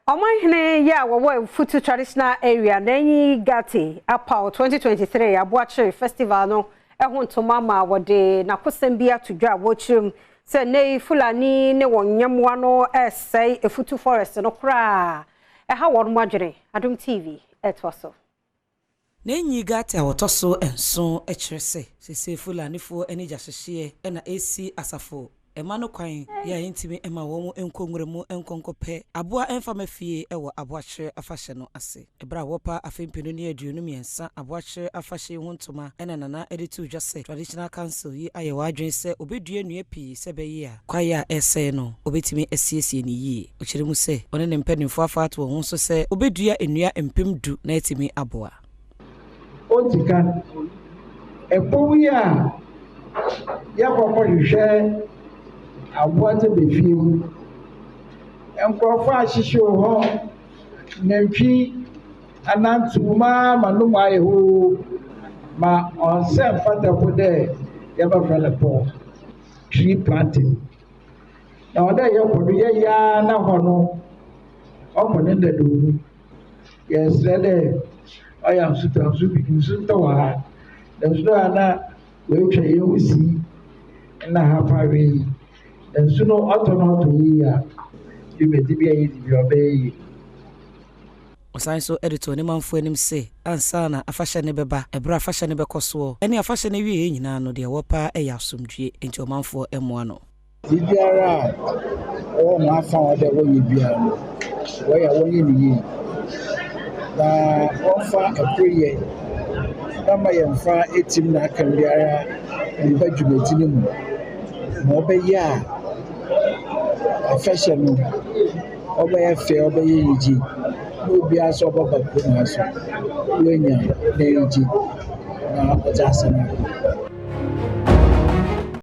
Ɔmanhene yi a wɔwɔ Efutu Traditional Area, Nenyi Gate, apaw 2023 Aboakyere Festival no ho ntoma ma wɔde n'akosɛm bi ato dwa a wɔrekyerɛ mu sɛ nnɛ yi Fulani ne wɔn nyɛmmoa no resɛe Efutu Forest no koraa, ɛha wɔn adwene. Adom TV ɛtoa so. Nenyi Gate a wɔtɔ so 7 kyerɛ sɛ seesei Fulanifoɔ ne gyahyehyeɛ na ɛresi asafo ɛma no kwan yɛ a yɛntumi ma wɔn nkɔ nwura mu nkɔ nkɔpɛ aboa mfa ma fie wɔ Aboakyerɛ Afahyɛ no ase. Ɛberɛ a wɔpa afe 2023 Aboakyerɛ Afahyɛ yi ho ntoma ɛna Nana de to dwa sɛ Traditional Council yi ayɛ wɔn adwene sɛ obɛdua nnua pii sɛ bɛyɛ a kwaeɛ a ɛresɛe no obɛtumi asiesie ne yie. Ɔkyerɛ mu sɛ ɔne ne mpanimfoɔ afa ato wɔn ho so sɛ obɛdua nnua 10,000 na atumi aboa. Odi kan, ɛpow yi a yɛkɔkɔ hwehwɛ aboa dze ba fie mu. Nkurɔfoɔ ahyehyɛ wɔ hɔ, nantwi anantew mu ara ma no mu ayɛ hoo ma ɔnsɛ mfata po dɛ yɛbɛfrɛ no pɔw. Tree planting. Na ɔdɛ yɛkɔ do yɛyɛ ara na hɔ no ɔkɔ ne dadaw mu. Yɛsrɛ dɛ ɔyɛ nsutɔ nsu bi nsu ntɔ wɔ ha. Na nsu a na wɔatwa yɛn ho si na ha fa yi. Na nsu no ɔtɔ no ɔtɔ yie a, dwumadzi bi a yɛdzi bi a ɔbɛyɛ yie. Ɔsan so de to ne manfoɔ anim sɛ ansa na afahyɛ ne bɛba, ɛberɛ a afahyɛ ne bɛkɔ soɔ ɛne afahyɛ no wieɛ nyinaa no, deɛ wɔpa yɛ asomdwie, nti ɔmanfoɔ mmoa no. Biribiara a wɔwɔ ho afa a wɔde wɔyɛ biara no, wɔyɛ a wɔnyɛ no yie. Na wɔmfa ɛkoryɛ na ma yɛmfa etim na aka biara mba dwumadzi no mu. Ma ɔbɛyɛ a afahyɛ no ɔbɛyɛ fɛ, ɔbɛyɛ yigye. Na obiara nso ɔbɛba kurom ha so, woenya n'anigye na ɔdze asɛm akɔ.